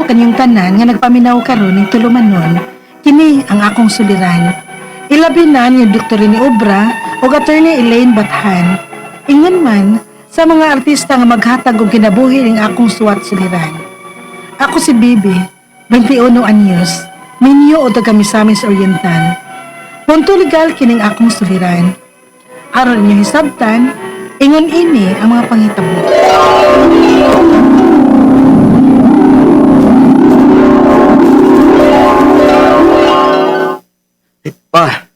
kanyang tanan nga nagpaminaw karon ning tulumanon, kini ang akong suliran. Ilabi na ni Dr. Rene Obra ug Attorney Elaine Bathan. Ingon man sa mga artista nga maghatag og kinabuhi ning akong suwat suliran. Ako si Bibi, 21 anyos, minyo o taga Misamis Oriental. Punto legal kining akong suliran. Aron inyo hisabtan, ingon ini ang mga panghitabo. Pa,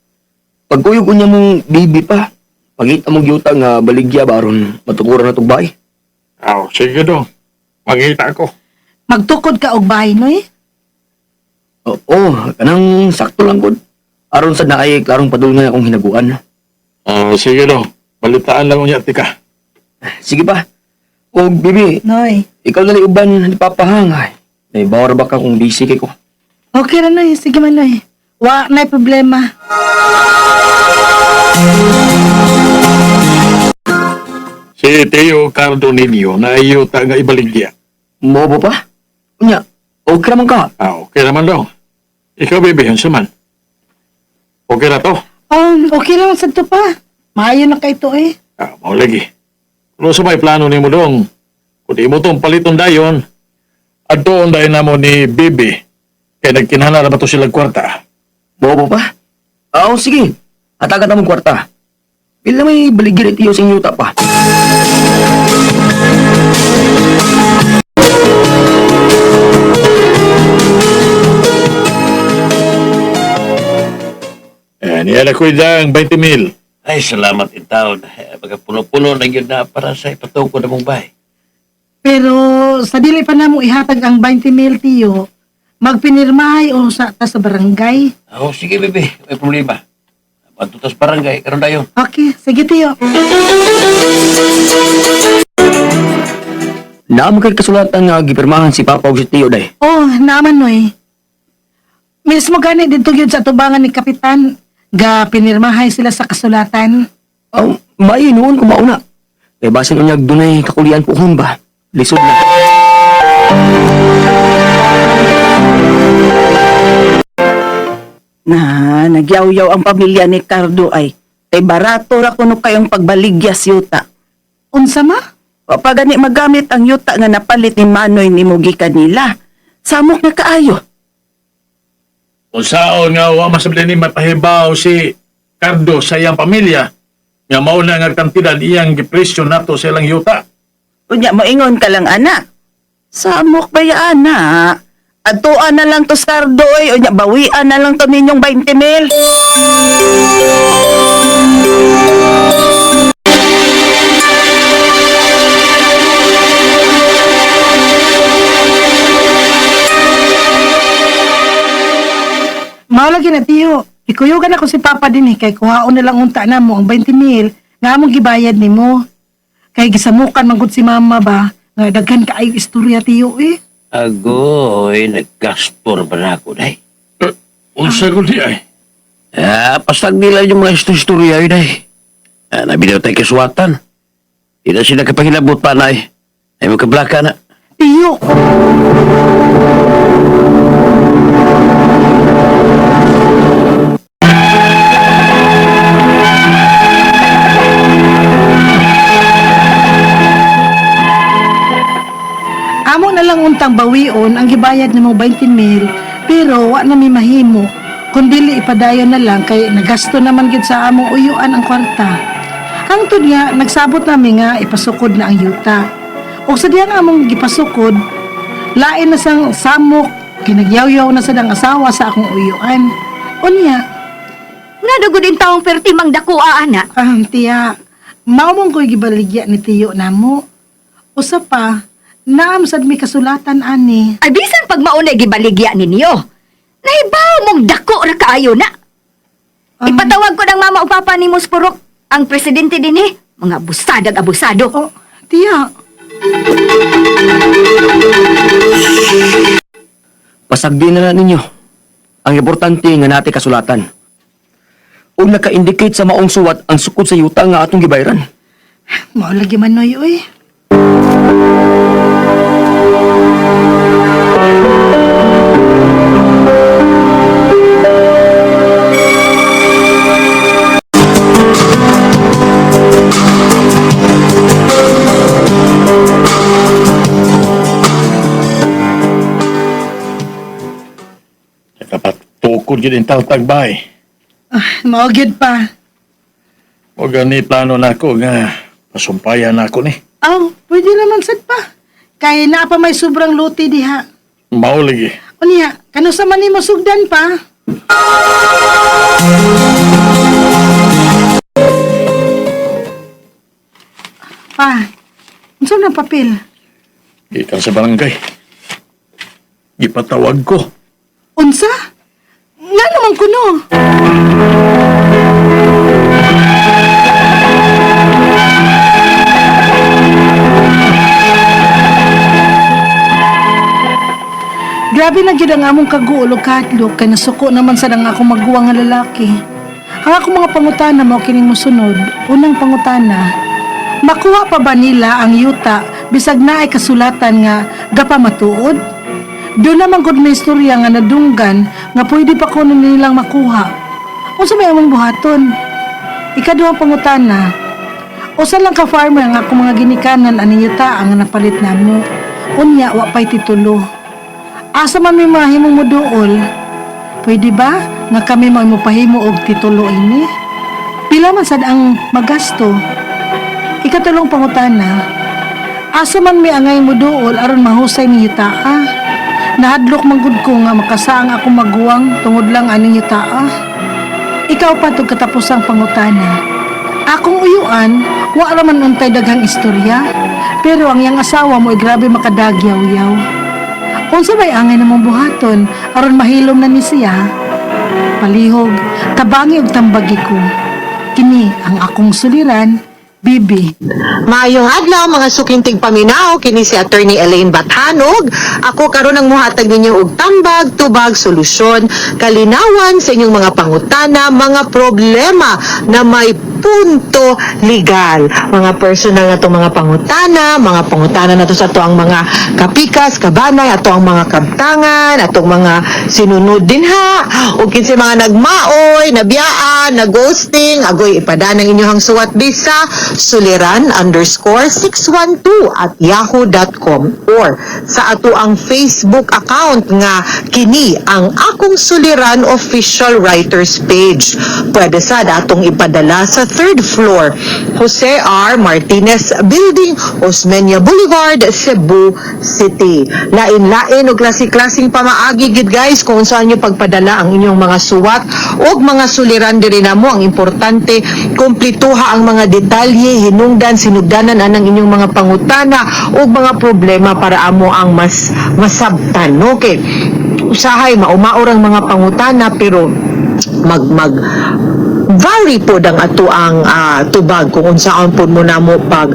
pagkuyog unya mong bibi pa, pagita mong yuta nga baligya ba aron matukuran na tong bahay. Aw, sige dong. Mangita ako. Magtukod ka og bahay, noy. Oo, kanang sakto lang gud. Aron sa naay klarong padulngan akong hinaguan. Ah, sige dong. Balitaan lang unya tika. Sige pa. Og bibi, Noy. ikaw na uban ni Papa hang. Ay, may bawar ba ka kung busy kay ko? Okay ra, noy. Sige man, noy. Wa na problema. Si Teo Cardo ninyo na yuta nga ibaligya. Mo ba pa? Unya, okay ra man ka. Ah, okay naman dong. Ikaw, baby, unsa man? Okay na to. Okay lang sad to pa. Maayo na kay to eh. Ah, mao lagi. Pero sa may plano nimo dong, kung di mo tong paliton dayon, adtoon dayon namo ni Bibi. Kay nagkinahanglan na ba to silang kwarta? Mo ba pa? Ah, sige. Hatagan na mong kwarta. Pila may baligya ni Tiyo sa inyong yuta pa. Eh, niya na ko idang 20 mil. Ay, salamat in taon. Eh, Pagka puno-puno na yun na para sa ipatukod na mong bahay. Pero sa dili pa namo ihatag ang 20 mil tiyo, magpinirmahay o sa ta sa barangay. Oh, sige, bebe. May problema. Patutas barangay, karon dayon. Okay, sige tiyo. Naamo kay kasulatan nga gipirmahan si Papa ug si Tiyo day. Oh, naaman noy. Mismo gani dito gyud sa tubangan ni Kapitan, ga pinirmahay sila sa kasulatan. Aw, maayo noon kung mauna. Kay basin unyag dunay kakulian puhon ba? Lisod na. Na, nagyaw-yaw ang pamilya ni Cardo ay. Kay barato ra kuno kayong pagbaligya sa yuta. Unsa ma? Wa pa gani magamit ang yuta nga napalit ni Manoy ni Mugi kanila. Samok na kaayo. Kung saon nga wa masabli ni mapahibaw si Cardo sa iyang pamilya, nga mao na nga kantidad iyang gipresyo nato sa ilang yuta. Unya moingon ka lang ana. Samok ba ya ana? Atuan na lang to sa Cardo oy, unya bawian na lang to ninyong 20 mil. Mao lagi na tiyo. Ikuyugan ako si Papa din eh, kay kuhaon na lang unta na mo ang 20 mil nga among gibayad nimo. Kay gisamukan man gud si Mama ba nga daghan kaayo istorya tiyo eh. Agoy, naggastor ba na ako, day? Eh, unsa ko di ay? Ah, pastag nila yung mga istorya yun, day. Ah, nabinaw tayo kasuwatan. Di na sila kapangilabot pa na, eh. Ay, magkablaka na. Tiyo. Amo na lang untang bawion ang gibayad nimo 20 mil pero wa na mi mahimo kundili ipadayon na lang kay nagasto naman gyud sa among uyuan ang kwarta. Hangtod nga nagsabot nami nga ipasukod na ang yuta. Og sa diyan among gipasukod, lain na sang samok kay nagyawyaw na sad ang asawa sa akong uyuan. Unya, Nga dugod in taong perti mang dako ana. ah, tiya, mao mong ko'y gibaligya ni tiyo namo. Usa pa, naam sad mi kasulatan ani. Ay bisan pag maunay gibaligya ninyo. Nahibaw mong dako ra kaayo na. Ipatawag ko ng mama o papa ni Muspurok, ang presidente dinhi, mga abusadag abusado. Oh, tiya. Pasagdi na na ninyo. Ang importante nga nati kasulatan. Ug naka-indicate sa maong suwat ang sukod sa yuta nga atong gibayran. Mao lagi man noy oy. Bukod gyud taltag bay. Ah, mao gyud pa. O gani plano nako nga pasumpayan nako ni. Aw, pwede naman sad pa. Kay naa pa may sobrang luti diha. Mao lagi. Unya, kanusa man nimo sugdan pa? Pa, unsa na papel? Gikan sa barangay. Gipatawag ko. Unsa? Nga naman kuno. Grabe na gyud ang among kaguol ug kahadlok kay nasuko naman sad ang akong maguwang nga lalaki. Ang akong mga pangutana mao kining mosunod. Unang pangutana, makuha pa ba nila ang yuta bisag naay kasulatan nga gapamatuod? Doon naman gud may istorya nga nadunggan nga pwede pa kuno nilang makuha. Unsa may among buhaton? Ikaduhang pangutana, usa lang ka farmer nga akong mga ginikanan ani yuta ang napalit namo. Unya wa pay titulo. Asa man mi mahimong moduol? Pwede ba nga kami mo mopahimo og titulo ini? Pila man sad ang magasto? Ikatulong pangutana, asa man mi angay moduol aron mahusay ni yutaa? Nahadlok man gud ko nga makasaang ako maguwang tungod lang aning yutaa. Ikaw pa tug katapusang pangutana. Akong uyuan, wa ra man untay daghang istorya, pero ang iyang asawa mo ay grabe makadagyaw-yaw. Unsa may angay namong buhaton aron mahilom na ni siya? Palihog, tabangi og tambagi ko. Kini ang akong suliran, Bibi. Maayong adlaw mga suking tigpaminaw, kini si Attorney Elaine Bathanog. Ako karon ang muhatag ninyo og tambag, tubag, solusyon, kalinawan sa inyong mga pangutana, mga problema na may punto legal. Mga personal na itong mga pangutana na to sa ato ang mga kapikas, kabanay, ato ang mga kabtangan, atong mga sinunod din ha, o kinsay mga nagmaoy, nabiyaan, nagghosting, agoy ipadaan ang inyong suwat bisa suliran_612@yahoo.com or sa ato ang Facebook account nga kini ang Akong Suliran Official Writers page. Pwede sad atong ipadala sa third floor, Jose R. Martinez Building, Osmeña Boulevard, Cebu City. Lain-lain og klase-klaseng pamaagi gid guys kung saan nyo pagpadala ang inyong mga suwat og mga suliran diri namo. Ang importante, kumplituha ang mga detalye, hinungdan, sinugdanan anang inyong mga pangutana og mga problema para amo ang mas masabtan. Okay. Usahay maumaor ang mga pangutana pero mag mag vary pod ang ato ang tubag kung unsaon pod mo namo pag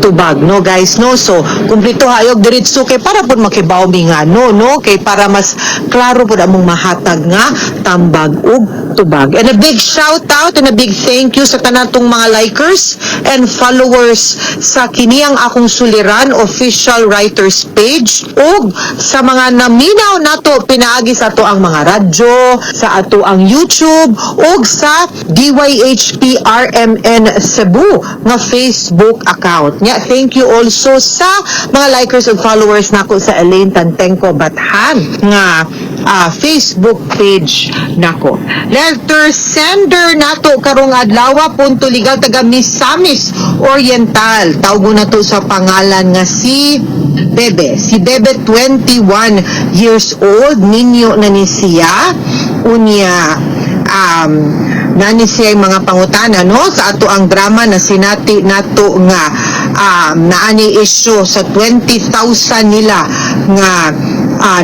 tubag, no guys, no? So kumpleto hayog diretso kay para pod makibaw mi nga no no kay para mas klaro pod among mahatag nga tambag ug tubag. And a big shout out and a big thank you sa tanan tong mga likers and followers sa kiniyang Akong Suliran Official Writers page ug sa mga naminaw nato pinaagi sa ato ang mga radyo, sa ato ang YouTube ug sa DYHP RMN Cebu nga Facebook account. Nya, thank you also sa mga likers ug followers nako sa Elaine Tantengco Bathan nga Facebook page nako. Letter sender nato karong adlaw, punto legal, taga Misamis Oriental. Tawgo nato sa pangalan nga si Bebe. Si Bebe, 21 years old, ninyo na ni siya. Unya, nani siya yung mga pangutana, no, sa ato ang drama na sinati nato nga naani issue sa 20,000 nila nga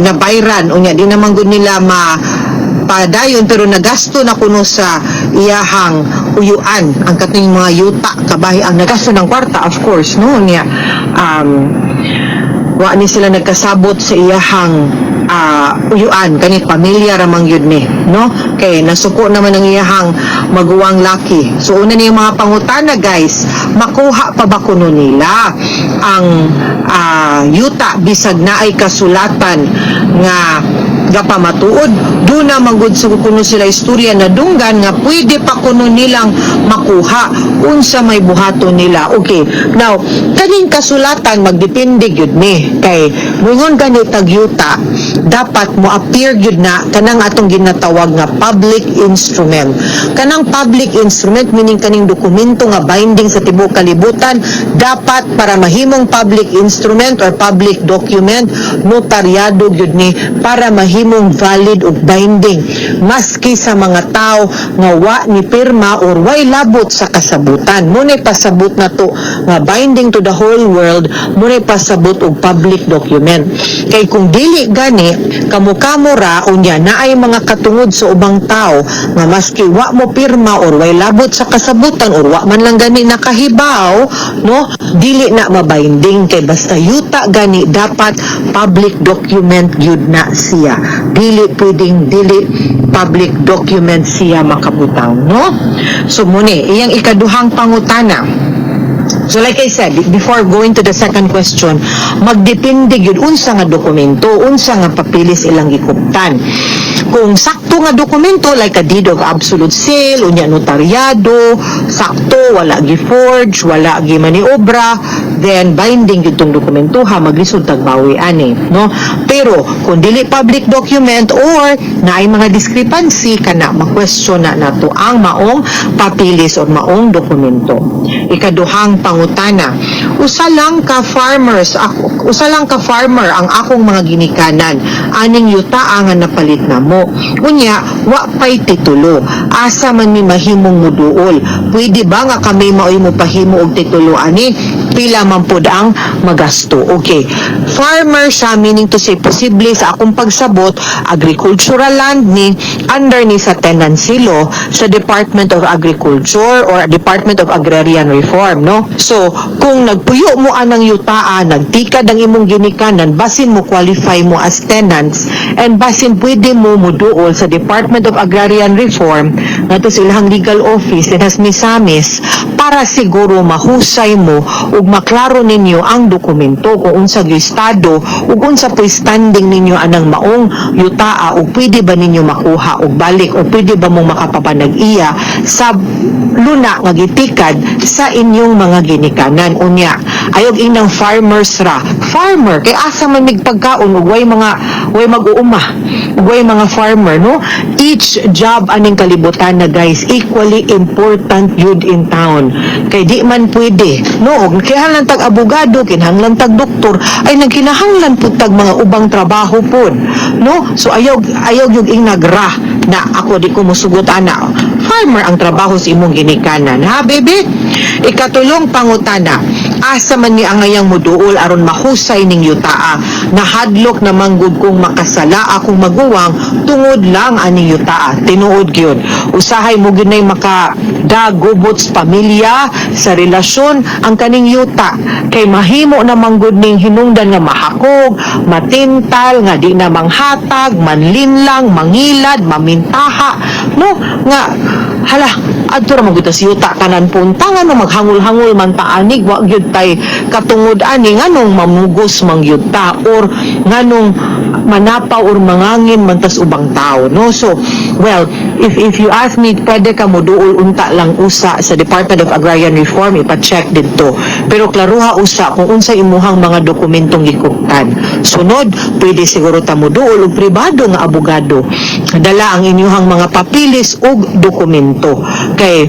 nabayran. Unya di naman gud nila ma padayon pero nagasto na kuno sa iyahang uyuan ang kating mga yuta, kabahi ang nagasto ng kwarta, of course, no? Niya wa ni sila nagkasabot sa iyahang uyuan kani pamilya ramang yun ni, no? Kay nasuko naman ang iyahang maguwang laki. So una ni yung mga pangutana guys, makuha pa ba kuno nila ang yuta bisag naay kasulatan nga Gapamatuod, duna man gud sa kuno sila istorya na dunggan nga pwede pa kuno nilang makuha unsa may buhaton nila. Okay. Now, kaning kasulatan magdepende gyud ni kay moingon gani tag yuta, dapat mo appear gyud na kanang atong ginatawag nga public instrument. Kanang public instrument meaning kaning dokumento nga binding sa tibuok kalibutan, dapat para mahimong public instrument or public document, notaryado gyud ni para mahimong valid ug binding maski sa mga tao nga wa ni pirma or way labot sa kasabutan. Mo nay pasabot na to nga binding to the whole world, mo nay pasabot og public document. Kay kung dili gani, kamo-kamo ra, unya naay mga katungod sa ubang tao nga maski wa mo pirma or way labot sa kasabutan or wa man lang gani nakahibaw, no, dili na mabinding. Kay basta yuta gani, dapat public document gyud na siya. Dili pwedeng dili public document siya makabutang, no? So muni iyang ikaduhang pangutana. So like I said, before going to the second question, magdepende gyud unsa nga dokumento, unsa nga papilis ilang gikuptan. Kung sakto nga dokumento like a deed of absolute sale, unya notaryado, sakto, wala gi-forge, wala gi maniobra, then binding gyud tong dokumento ha, maglisod tag bawi ani, no? Pero kung dili public document or naay mga discrepancy kana, ma-question na nato ang maong papilis or maong dokumento. Ikaduhang pangutana, usa lang ka farmers ako, usa lang ka farmer ang akong mga ginikanan aning yuta nga napalit namo. Unya wa pay titulo. Asa man mi mahimong muduol? Pwede ba nga kami maoy mopahimo og titulo ani? Pila man pud ang magasto? Okay. Farmer siya, meaning to say posible sa akong pagsabot agricultural land ni, under ni sa tenancy law sa Department of Agriculture or Department of Agrarian Reform, no? So, kung nagpuyo mo anang yutaa, nagtikad ang imong ginikanan, basin mo qualify mo as tenants and basin pwede mo muduol sa Department of Agrarian Reform ngadto sa ilang legal office and has Misamis para siguro mahusay mo ug maklaro ninyo ang dokumento kung unsa gyud estado ug unsa po'y standing ninyo anang maong yutaa ug pwede ba ninyo makuha og balik o pwede ba mong makapapanag-iya sa luna nga gitikad sa inyong mga ginikanan. Unya ayog inang farmers ra, farmer kay asa man mig pagkaon ug way mga way mag-uuma ug way mga farmer, no? Each job aning kalibutan na, guys, equally important yun in town kay di man pwede, no, og kinahanglan tag abogado, kinahanglan tag doktor, ay nagkinahanglan pud tag mga ubang trabaho pud, no? So ayaw ayaw yung inagra na ako di ko musugot ana, farmer ang trabaho sa imong ginikanan, ha, baby. Ikatulong pangutana, asa man ni angayang muduol aron mahusay ning yutaa? Nahadlok na manggod kong makasala akong maguwang tungod lang aning yutaa. Tinuod gyud, usahay mo gyud nay maka dagubot sa pamilya, sa relasyon ang kaning yuta kay mahimo na manggod ning hinungdan nga mahakog, matintal, nga di na manghatag, manlinlang, mangilad, mamintaha, no, nga hala, adto ra man gud ta sa yuta kanan punta, ngano maghangol-hangol man ta anig, wa gyud tay katungod ani, nganong mamugos man gyud ta or nganong manapaw or mangangin man tas ubang tao, no? So well, if you ask me, pwede ka moduol unta lang usa sa Department of Agrarian Reform, ipa-check didto, pero klaruha usa kung unsa imuhang mga dokumentong gikuptan. Sunod, pwede siguro ta moduol og pribado nga abogado, dala ang inyuhang mga papilis ug dokumento kay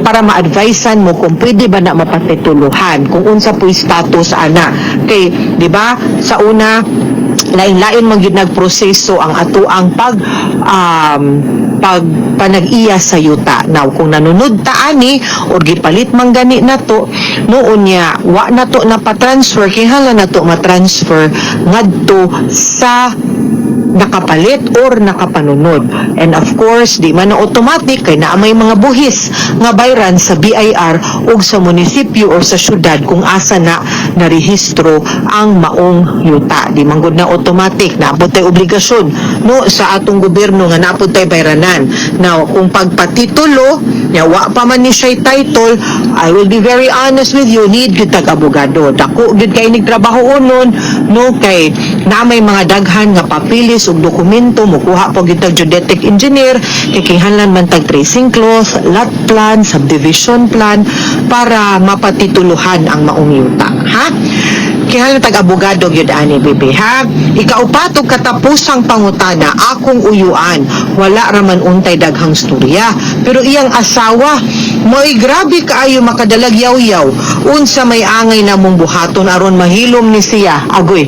para ma-advisean mo kung pwede ba na mapatituluhan, kung unsa po status ana. Kay di ba sa una, lain-lain man gyud nagproseso ang atoang pag panag-iya sa yuta. Now, kung nanunod ta ani or gipalit man gani nato noon niya, wa na to na pa-transfer, kinahanglan na to ma-transfer ngadto sa nakapalit or nakapanunod. And of course, di man na automatic kay naa may mga buhis nga bayran sa BIR ug sa munisipyo or sa syudad kung asa na narehistro ang maong yuta. Di man gud na automatic, naa pod tay obligasyon, no, sa atong gobyerno nga naa pod tay bayranan. tanan. Now, kung pagpatitulo, nya wa pa man ni siya title, I will be very honest with you, need gyud tag abogado. Dako gyud kay nig trabaho unon, no, kay na may mga daghan nga papilis ug dokumento, mukuha po gyud tag geodetic engineer, kay kinahanglan man tag tracing cloth, lot plan, subdivision plan para mapatituluhan ang maong yuta, ha? Kinahanglan tag abogado gyud ani, bebe, ha? Ikaupat ug katapusang pangutana, akong uyuan, wala raman untay daghang storya, pero iyang asawa mo'y grabe kaayo makadalag yaw-yaw. Unsa may angay namong buhaton aron mahilom ni siya? Agoy,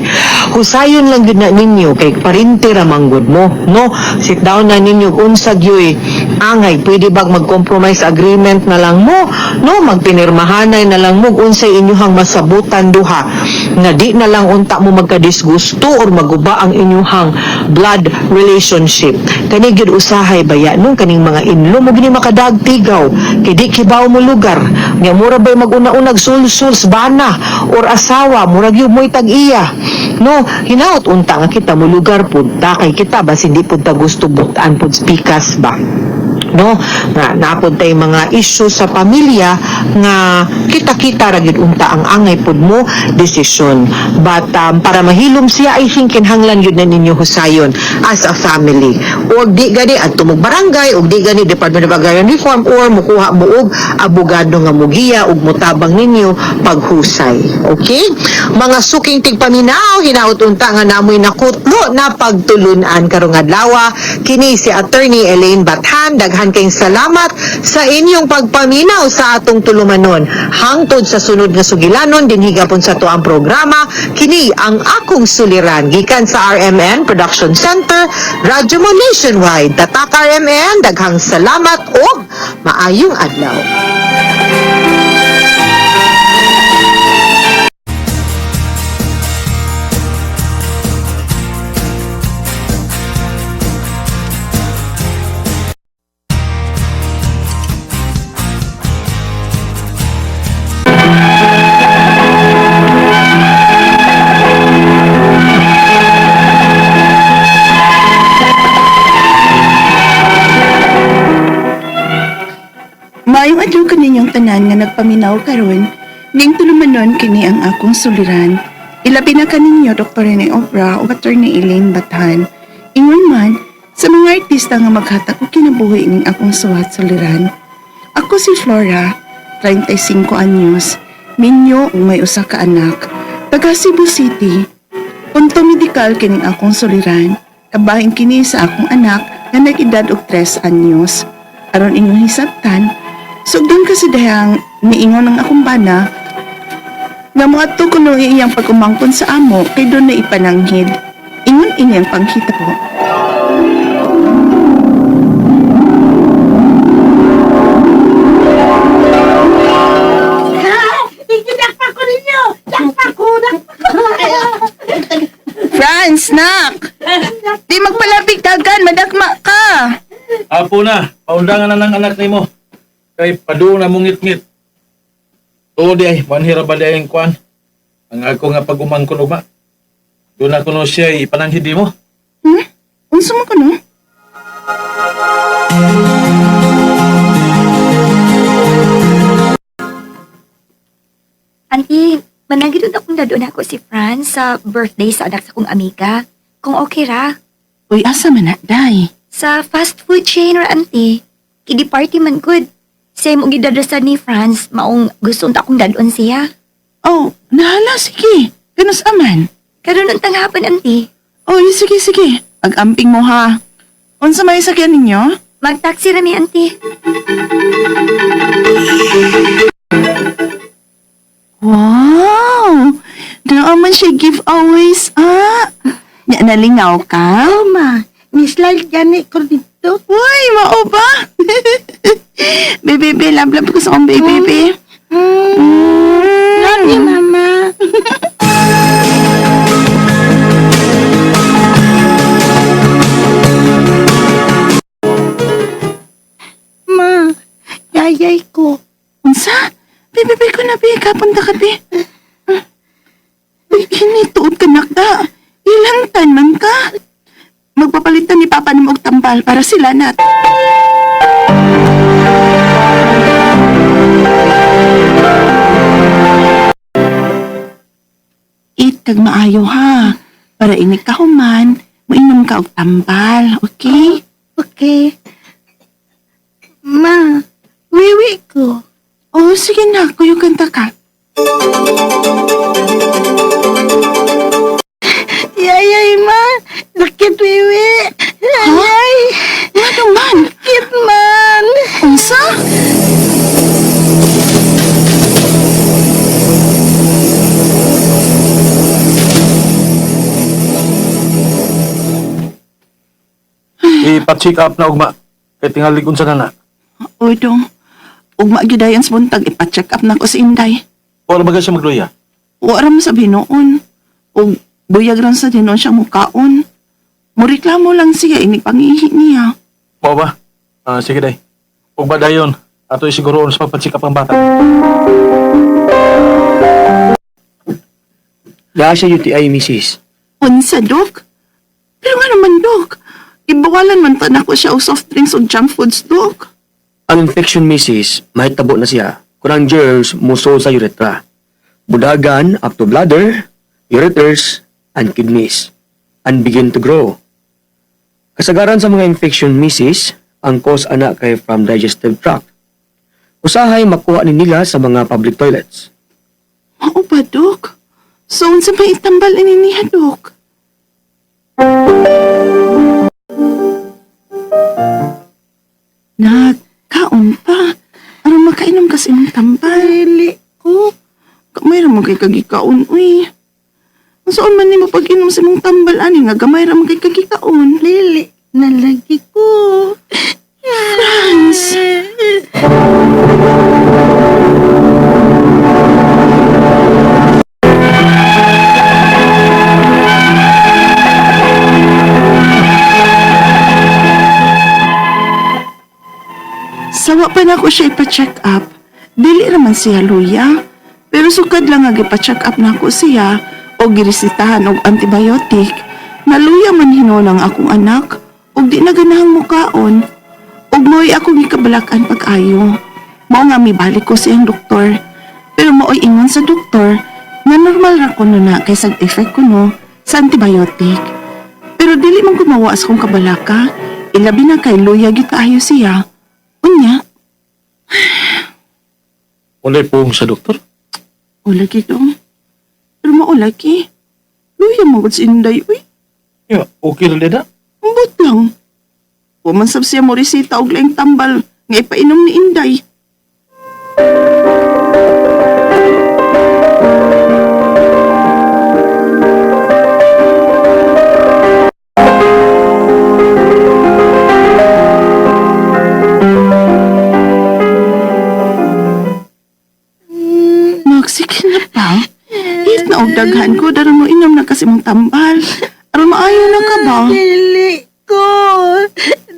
husayon lang gyud na ninyo kay parente ra man gud mo, no? Sit down na ninyo unsa gyud angay, pwede bag mag-compromise agreement na lang mo, no? Magpinirmahanay na lang mo unsay inyuhang masabutan duha nga di na lang unta mo magkadisgusto or maguba ang inyuhang blood relationship. Kani gyud usahay baya nung kaning mga inlo mo gini makadagtigaw kay di kibaw mo lugar nga mura bay maguna-unag sulsul bana or asawa, murag gyud mo'y tag-iya, no? Hinaot unta nga kita mo lugar pud ta kay kita basin di pud ta gusto butan pud spikas ba, no, nga napod tay mga issue sa pamilya nga kita-kita ra gyud unta ang angay pud mo desisyon. But para mahilom siya, I think kinahanglan gyud na ninyo husayon as a family, og di gani adto mog barangay, og di gani Department of Agrarian Reform, or mukuha mo og abogado nga mugiya ug mutabang ninyo paghusay. Okay, mga suking tigpaminaw, hinaot unta nga namoy nakutlo na pagtulunan karong adlaw. Kini si Attorney Elaine Bathan. Daghan kayong salamat sa inyong pagpaminaw sa atong tulumanon. Hangtod sa sunod nga sugilanon dinhi gapon sa atuang programa, kini ang akong suliran, gikan sa RMN Production Center, Radyo Mo Nationwide. Tatak RMN, daghang salamat ug maayong adlaw. Maayong adlaw kaninyong tanan nga nagpaminaw karon, ning tulumanon kini ang akong suliran. Ilabi na kaninyo Dr. Rene Obra ug Attorney Elaine Bathan. Ingon man sa mga artista nga maghatag og kinabuhi ning akong suwat suliran. Ako si Flora, 35 anyos, minyo ug may usa ka anak, taga Cebu City. Punto medikal kining akong suliran. Kabahin kini sa akong anak nga nag-edad og 3 anyos. Aron inyong hisabtan, sugdon kasi dahang niingon ang akong bana nga moadto kuno iyang pag-umangkon sa amo kay doon na ipananghid. Ingon ini ang panghita po. Franz, nak! Di magpalapig dagan, madakma ka! Apo na, paundangan na ng anak nimo. Kay paduong na mong ngit-ngit. Tuod di ay, manhira ba di ay ang kwan? Ang ako nga pag-umangkon ugma. Doon ako no siya ipananghid mo. Hmm? Unsa man kuno? Auntie, managidod akong dadon ako si Fran sa birthday sa anak sa kong amiga. Kung okay ra. Uy, asa man na, day? Sa fast food chain ra, auntie. Kidi party man good. Same og gidadasan ni Franz, maong gusto unta akong dadon siya. Oh, nahala, sige. Ganus aman. Karon untang hapon, auntie. Oy, sige, sige. Pag-amping mo ha. Unsa may sakyan ninyo? Mag-taxi ra mi, auntie. Wow! Naa man siya giveaways, ah! Nya nalingaw ka? Oh, ma, ni-slide gani ko dito. Uy, mao ba? Baby, baby, love, love ko sa akong baby, baby. Love you, mama. Ma, yayay ko. Unsa? Baby, baby ko na, baby. Kapunta ka, baby. Uy, hinituod ka, nakda. Ilang tan man ka. Magpapalitan ni Papa ng og tambal para sila na. kag maayo ha. Para inig ka human, muinom ka og tambal, okay? Okay. Ma, wiwi ko. Oh, sige na, kuyugan ta ka. Yayay, ma. Sakit, wiwi. Yayay. Ano man? Sakit man. Unsa? Ipa-check up na ugma. Kay tingali unsa na na. Uy, dong. Ugma gyud sa buntag, ipa-check up na ko si Inday. Wala ba siya magluya? Wa ra man sa binuon. Og buyag lang sa dinon siya mukaon. Mureklamo lang siya inig pangihi niya. Mao ba? Ah, sige day. Ug ba dayon, ato isiguroon sa pagpa-check up ang bata. Naa siya UTI, misis. Unsa, Dok? Pero nga naman, Dok. Ibawalan man ta nako siya og soft drinks og junk foods, Dok. Ang infection, misis, mahitabo na siya kung ang germs muso sa urethra. Budagan up to bladder, ureters, and kidneys, and begin to grow. Kasagaran sa mga infection, misis, ang cause ana kay from digestive tract. Usahay makuha ni nila sa mga public toilets. Mao ba, Dok? So, unsa may itambal ini niya, Dok? Nagkaon pa. Aron makainom kasi imong tambal. Dili ko. Gamay ra man kay kagikaon, uy. Unsaon man nimo pag-inom sa imong tambal ani nga gamay ra man kay kagikaon. Dili na lagi ko. Franz! Sawa pa na ako siya ipa-check up. Dili naman siya luya. Pero sukad lang nga ipa-check up na ako siya o giresitahan og antibiotic. Naluya man hinuon ang akong anak ug di na ganahang mukaon. Ug mo'y akong gikabalakan pag-ayo. Mao nga mibalik ko siyang doktor. Pero mao'y ingon sa doktor nga normal ra kuno na kay side effect kuno sa antibiotic. Pero dili man gumawa sa kong kabalaka, ilabi na kay luya gyud kaayo siya. Unya, Walay pong sa doktor. wala gid dong. Pero mao lagi. Luya mo gud si Inday, uy. Yeah, okay ra na. Ambot lang. Wa man sab siya mo resita og laing tambal nga ipainom ni Inday. Magsige na pa. Hit na og daghan ko, dara mo inom na kasi mong tambal. Aron maayo na ka ba? Dili ko.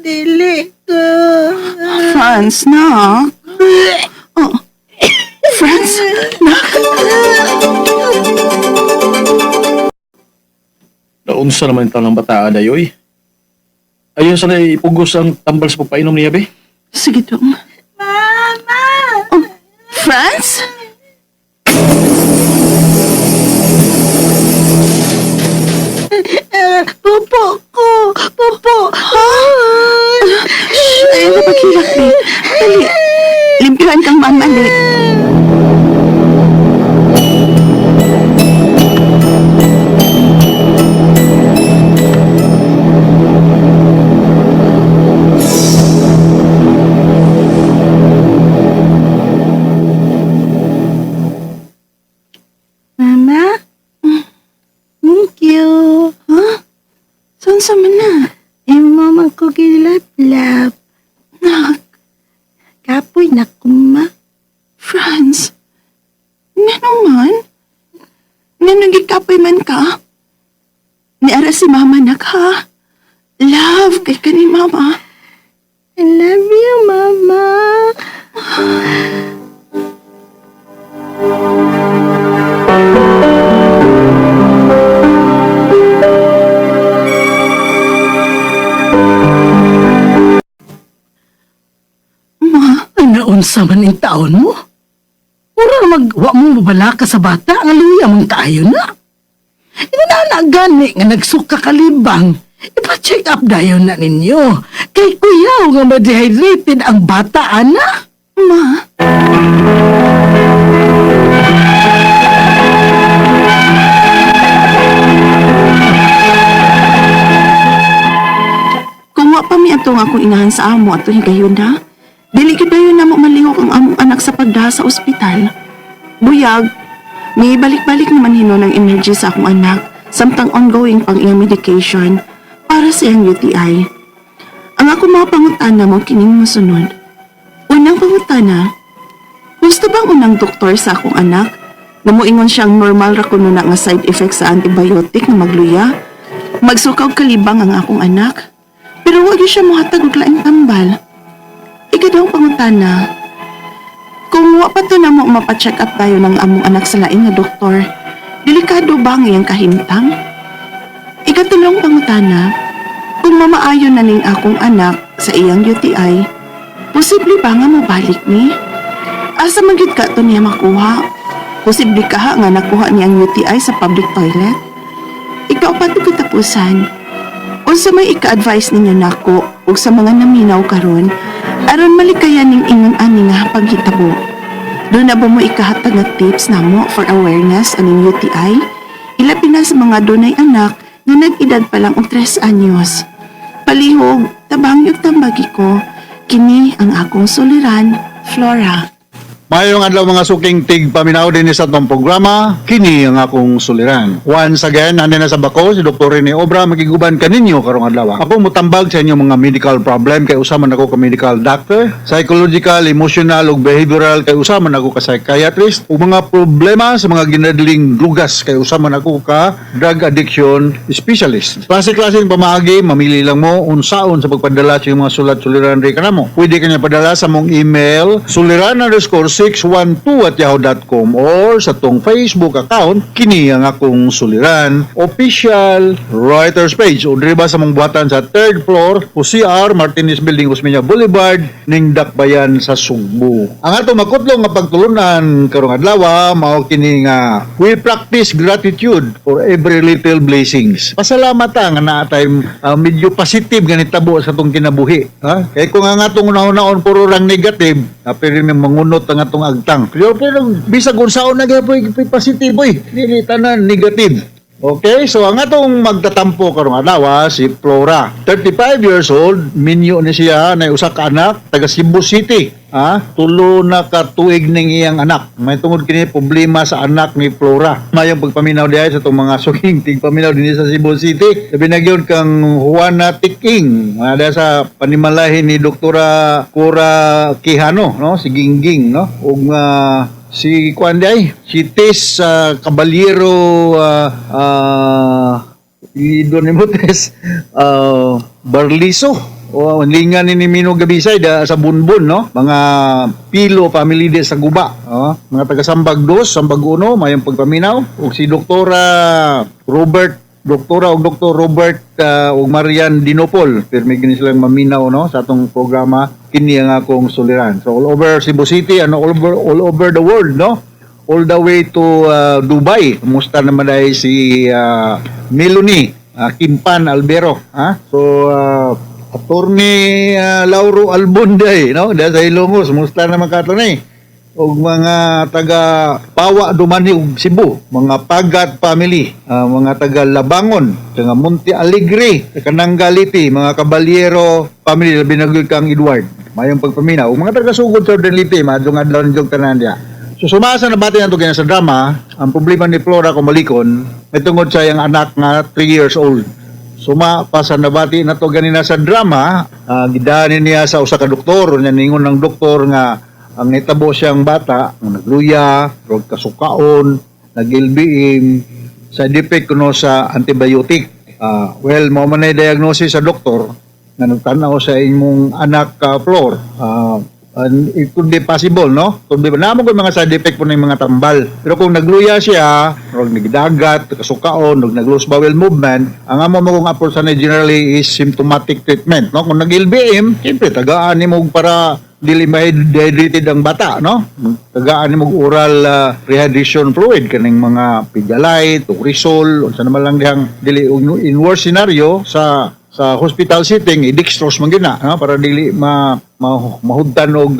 Dili ko. Franz, nak. Oh. Franz, nak. Naunsa naman ito ng bata dayoy. Ayun sana ipugos ang tambal sa pagpainom niya, be. Sige, dong. Mama! Oh, Franz? Pupo ko! Pupo! Shh, ayaw na paghilak, be. Dali. Limpyuhan kang mama, li. Mama? Thank you. Huh? Saan sa man na? Imo man ko gilaplap. Nak, Kapoy na kuma. Franz. Ngano man? Ngano gikapoy man ka? Niara si mama nak, ha? Love kay kani mama. I love you, Mama. Ma, Naunsa man ang taon mo? Ura mag, wa mo mabalaka sa bata, ang luya mong kaayo na. Inana gani nga nagsuka kalibang. Ipa-check up dayon na ninyo. Kay kuyaw nga ma-dehydrated ang bata, ana. Ma, kung wa pa mi ato nga akong inahan sa amo ato higayon na, dili gyud dayon namo malihok ang among anak sa pagdaha sa ospital. Buyag, may balik-balik naman hinon ang energy sa akong anak samtang ongoing pang iyang medication para sa iyang UTI. Ang ako mga pangutana mo kining mosunod. Unang pangutana, gusto bang unang doktor sa akong anak? Namuingon siyang normal ra kuno na nga side effect sa antibiotic nga magluya. Magsukaw kalibang ang akong anak. Pero wag yun siya mohatag og laing tambal. Ikadawang pangutana, kung wa pa to na mo mapacheck up tayo ng among anak sa laing nga doktor, delikado ba ang iyang kahimtang? Ikatulong pangutana, kung mamaayo na ning akong anak sa iyang UTI, posible ba nga mobalik ni? Asa man gyud ka to niya makuha? Posible kaha nga nakuha niya ang UTI sa public toilet? Ikaw pa to katapusan. Unsa may ika-advise ninyo nako ug sa mga naminaw karon aron malikayan ning ingon ani nga paghitabo. Doon na ba mo ikahatag nga tips namo for awareness aning UTI? Ilabi na sa mga dunay anak nga nag-edad pa lang og 3 anyos. Palihog, tabang yung tambagi ko. Kini ang akong suliran, Flora. Mayong adlaw mga suking tig paminaw din sa atong programa, kini ang akong suliran. Once again, nandun na sa bako si Dr. Rene Obra makiguban kaninyo karong adlaw. Ako mutambag sa inyong mga medical problem kay usa man ako ka medical doctor, psychological, emotional ug behavioral kay usa man ako ka psychiatrist, ug mga problema sa mga ginadling lugas kay usa man ako ka drug addiction specialist. Klase-klase pamaagi, mamili lang mo unsaon sa pagpadala sa inyong mga sulat suliran ri kanamo. Pwede kanya padala sa mong email suliran_612@yahoo.com or sa tong Facebook account kini ang akong suliran official writers page o diri ba sa mong buhatan sa third floor o CR Martinez Building, Osmeña Boulevard, ning Dakbayan sa Sugbo. Ang ato makutlong nga pagtulunan karong adlaw mao kini nga we practice gratitude for every little blessings. Pasalamat ta nga naa tay medyo positive nga nitabo sa atong kinabuhi, ha? Kay kung ang atong unahon-unahon puro lang negative, apil rin mangunot ang atong agtang. Pero bisag unsaon na gyud positive oy, dili tanan negative. Okay, so ang atong magtatampo karong adlaw si Flora. 35 years old, minyo ni siya, na usa ka anak, taga Cebu City. Ah, 3 na ka tuig ning iyang anak. May tungod kini problema sa anak ni Flora. Mayong pagpaminaw diay sa itong mga suking tigpaminaw dinhi sa Cebu City. Labi na gyud kang Juana Tiking, mga diha sa panimalahin ni Doktora Cora Quijano, no? Si Gingging, no? Ug si kuan diay, si Tess Caballero, Ido ni mo Tess Barliso. O lingan ni Mino Gabisay da sa Bunbun, no? Mga Pilo family di sa Guba, oh. Mga taga Sambag 2, Sambag 1, mayong pagpaminaw. Ug si Doktora Robert, Doktora ug Dr. Robert ug Marian Dinopol, pirmi gini silang maminaw, no, sa atong programa kini ang akong suliran. So all over Cebu City and all over the world, no? All the way to Dubai. Kumusta naman ay si Melanie Kimpan Albero, ha? So Attorney Lauro Albonday, no? Dahil sa Ilongos, kumusta naman ka, attorney? Og mga taga Pawa Dumani ug Cebu, mga Pagat family, mga taga Labangon, taga Monte Alegre, taga Nangaliti, mga Caballero family, labi na gyud kang Edward. Mayong pagpaminaw. Ug mga taga Sugod Southern Leyte, maadlong adlaw ninyo tanan diya. So sumasa na bati nato kina sa drama, ang problema ni Flora kung malikon, may tungod sa iyang anak nga 3 years old. Suma pa sa nabati nato ganina sa drama, gidani niya sa usa ka doktor, nya ningon ng doktor nga ang nitabo siyang bata, ang nagluya, rog kasukaon, nag-LBM, sa defect kuno sa antibiotic. Well, mao man ay diagnosis sa doktor nga nagtan-aw sa imong anak, Flor. And it could be possible, no? Could be, namo ko mga side effect po ng mga tambal. Pero kung nagluya siya, rog nagdagat, kasukaon, rog nag-loose bowel movement, ang amo mo kung approach sa generally is symptomatic treatment, no? Kung nag-LBM, siyempre, tagaan ni mo para dili ma-dehydrated ang bata, no? Tagaan nimo og oral rehydration fluid kaning mga Pedialyte, Oresol, unsa naman lang dihang dili. In worst scenario sa hospital setting, i-dextrose man gyud na, no? Para dili ma mahudtan og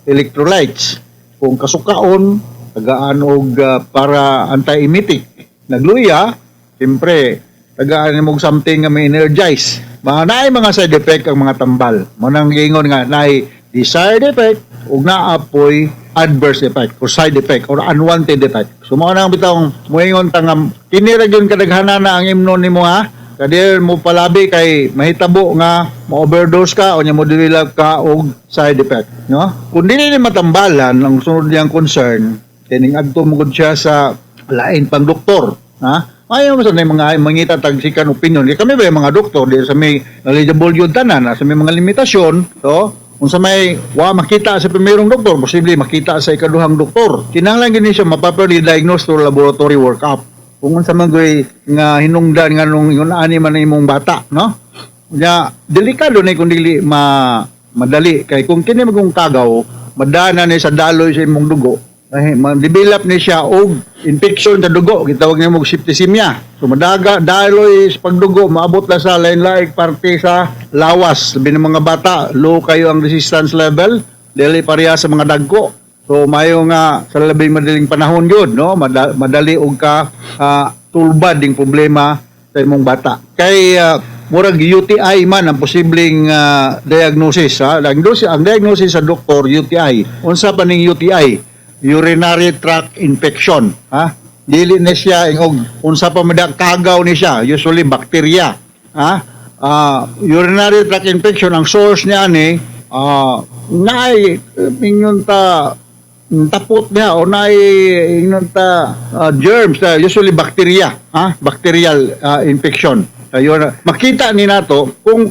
electrolytes. Kung kasukaon, tagaan og para anti-emetic. Nagluya, siyempre, tagaan nimo og something nga may energize. Mga naay mga side effect ang mga tambal. Mao nang giingon nga naay desired effect ug naa poy adverse effect or side effect or unwanted effect. So mao nang bitawng moingon ta nga kini ra gyud kadaghanan na ang imnon nimo, ha. Kadir mo palabi kay mahitabo nga ma-overdose ka o nya mo develop ka og side effect, no? Kung dili ni matambalan, ang sunod niyang concern, kining adto mo gud siya sa lain pang doktor, ha? Ayaw mo sa mga mangita tag second opinion. Kay kami ba yung mga doktor, di sa may knowledgeable yun tanan, sa may mga limitasyon, so, kung sa may wa makita sa primerong doktor, posible makita sa ikaduhang doktor. Kinahanglan gini siya ma-properly diagnose through laboratory workup. Kung unsa man goy nga hinungdan nga nung ingon ani man imong bata, no? Nya delikado na kung dili ma madali kay kung kini magong kagaw, madana ni sa daloy sa imong dugo. Ay, ma-develop ni siya og infection sa dugo, gitawag niya og septicemia. So madaga daloy sa pagdugo, maabot na sa lain-laing parte sa lawas. Labi ng mga bata, low kayo ang resistance level, dili pareha sa mga dagko. So mayo nga sa labing madaling panahon yun, no? Madali og ka tulbad ding problema sa imong bata. Kay murag UTI man ang posibleng diagnosis, ha. Ang diagnosis sa doktor, UTI. Unsa pa ning UTI? Urinary tract infection, ha? Dili na siya ingog unsa pa man kagaw ni siya, usually bacteria, ha? Urinary tract infection, ang source niya ni naay ingon ta tapot niya o naay ingon ta germs, usually bacteria, ha, bacterial infection. Ayun, makita ni nato kung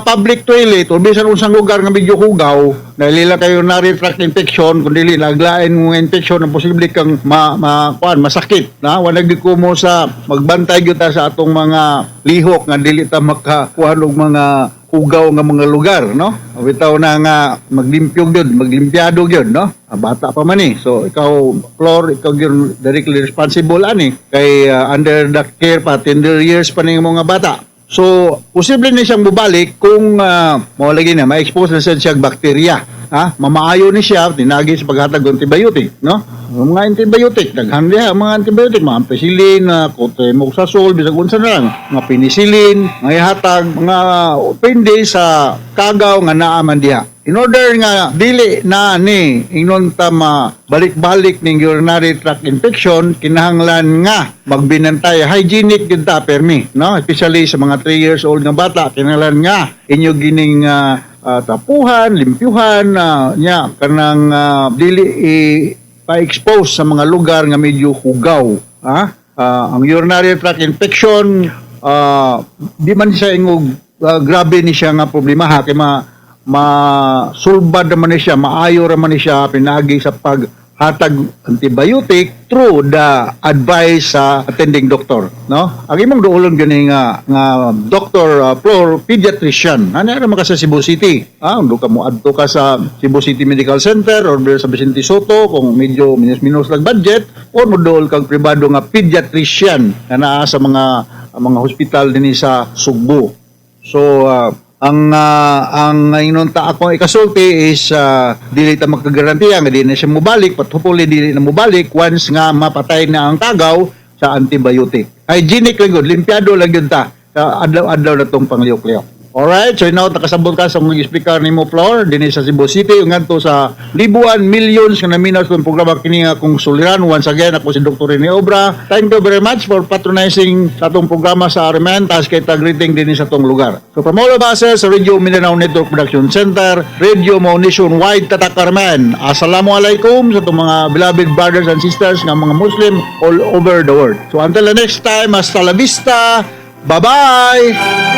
public toilet o bisan unsang lugar nga medyo hugaw, nalila kayo urinary tract infection, kung dili naglain mo nga infection ang posible kang ma kuan, masakit na wala gyud ko mo sa magbantay gyud ta sa atong mga lihok nga dili ta makakuha og mga hugaw nga mga lugar, no? Bitaw na nga maglimpyo gyud, maglimpyado gyud, no? Ah, bata pa man eh. So ikaw, Flor, ikaw gyud directly responsible ani kay under the care pa, tender years pa ning mga bata. So posible ni siyang bubalik kung mao lagi na ma-expose na siya og bakterya, ha? Mamaayo ni siya tinagi sa paghatag og antibiotic, no? Ang mga antibiotic, daghan diha ang mga antibiotic, mga ampicillin, cotrimoxazole, bisag unsa na lang, mga penicillin, mga ihatag, mga pindi sa kagaw nga naa man diha. In order nga dili na ni ingnon ta balik-balik ning urinary tract infection, kinahanglan nga magbinantay, hygienic gyud ta permi, no? Especially sa mga 3 years old nga bata, kinahanglan nga inyo gining tapuhan, limpyuhan, nya kanang dili i pa-expose sa mga lugar nga medyo hugaw, ha? Ang urinary tract infection, di man siya ingog grabe ni siya nga problema, ha, kay ma masulbad naman ni siya, maayo raman ni siya pinaagi sa paghatag antibiotic through the advice sa attending doctor, no? Ang imong duolon gani nga doctor, Flor, pediatrician. Ano ra ka sa Cebu City? Ah, do ka mo adto ka sa Cebu City Medical Center or sa Vicente Sotto kung medyo minus-minus lang budget, or mo duol kag pribado nga pediatrician na naa sa mga hospital dinhi sa Sugbo. So ang ingon ta ako ikasulti is dili ta makagarantiya nga di na siya mobalik, but hopefully dili na mobalik once nga mapatay na ang kagaw sa antibiotic. Hygienic lang gud, limpyado lang gyud ta sa adlaw-adlaw na tong pangliyok-liyok. Alright, so now nakasabot ka sa mga speaker nimo, Flor, dinhi sa Cebu City ug ngadto sa libuan, millions nga naminaw sa programa kini nga Akong Suliran. Once again, ako si Dr. Rene Obra. Thank you very much for patronizing sa atong programa sa RMN, tas kay greeting dinhi sa atong lugar. So from all of us here sa Radio Mindanao Network Production Center, Radio Mo Nationwide Tatak RMN. Assalamualaikum sa atong mga beloved brothers and sisters nga mga Muslim all over the world. So until the next time, hasta la vista. Bye-bye!